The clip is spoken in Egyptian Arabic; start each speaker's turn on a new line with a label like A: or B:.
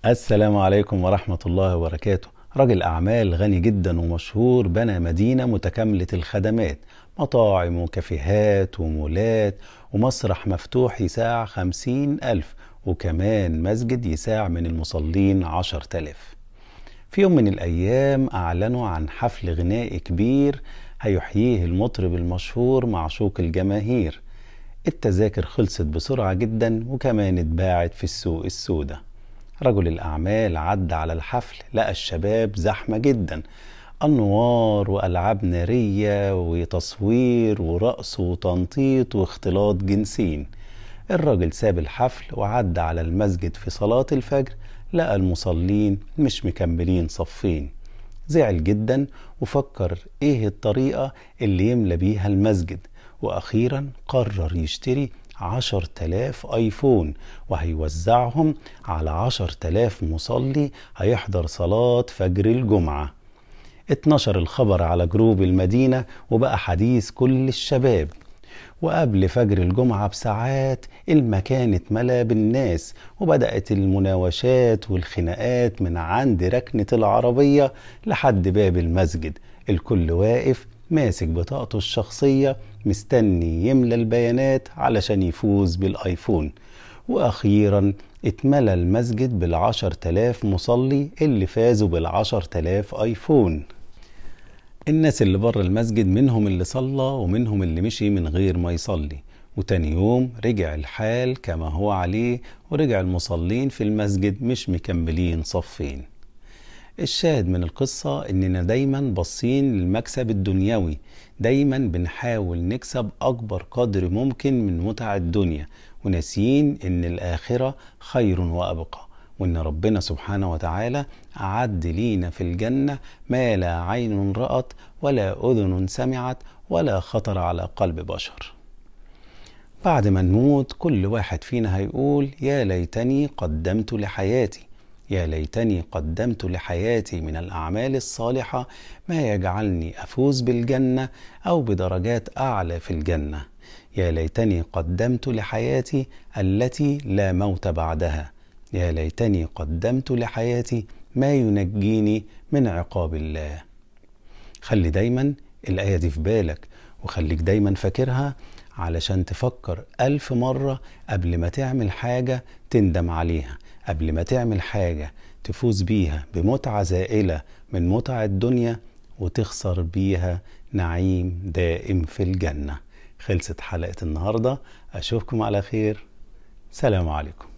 A: السلام عليكم ورحمة الله وبركاته. رجل أعمال غني جدا ومشهور بنى مدينة متكاملة الخدمات، مطاعم وكافيهات ومولات ومسرح مفتوح يساع 50,000، وكمان مسجد يساع من المصلين 10,000. في يوم من الأيام أعلنوا عن حفل غنائي كبير هيحييه المطرب المشهور معشوق الجماهير. التذاكر خلصت بسرعة جدا وكمان اتباعت في السوق السوداء. رجل الأعمال عدى على الحفل، لقى الشباب زحمة جدا، أنوار وألعاب نارية وتصوير ورقص وتنطيط واختلاط جنسين. الراجل ساب الحفل وعدى على المسجد في صلاة الفجر، لقى المصلين مش مكملين صفين. زعل جدا وفكر ايه الطريقة اللي يملى بيها المسجد، وأخيرا قرر يشتري 10,000 آيفون وهيوزعهم على 10,000 مصلي هيحضر صلاة فجر الجمعة. اتنشر الخبر على جروب المدينة وبقى حديث كل الشباب. وقبل فجر الجمعة بساعات المكان اتملى بالناس، وبدأت المناوشات والخناقات من عند ركنة العربية لحد باب المسجد. الكل واقف ماسك بطاقته الشخصية مستني يملى البيانات علشان يفوز بالآيفون. وأخيرا اتملى المسجد بال10,000 مصلي اللي فازوا بال10,000 آيفون. الناس اللي بره المسجد منهم اللي صلى ومنهم اللي مشي من غير ما يصلي. وتاني يوم رجع الحال كما هو عليه، ورجع المصلين في المسجد مش مكملين صفين. الشاهد من القصة إننا دايما باصين للمكسب الدنيوي، دايما بنحاول نكسب أكبر قدر ممكن من متع الدنيا، وناسيين إن الآخرة خير وأبقى، وإن ربنا سبحانه وتعالى أعد لينا في الجنة ما لا عين رأت ولا أذن سمعت ولا خطر على قلب بشر. بعد ما نموت كل واحد فينا هيقول يا ليتني قدمت لحياتي، يا ليتني قدمت لحياتي من الأعمال الصالحة ما يجعلني أفوز بالجنة أو بدرجات أعلى في الجنة، يا ليتني قدمت لحياتي التي لا موت بعدها، يا ليتني قدمت لحياتي ما ينجيني من عقاب الله. خلي دايما الآية دي في بالك، وخليك دايما فاكرها علشان تفكر 1000 مرة قبل ما تعمل حاجة تندم عليها، قبل ما تعمل حاجة تفوز بيها بمتعة زائلة من متع الدنيا وتخسر بيها نعيم دائم في الجنة. خلصت حلقة النهاردة، أشوفكم على خير. سلام عليكم.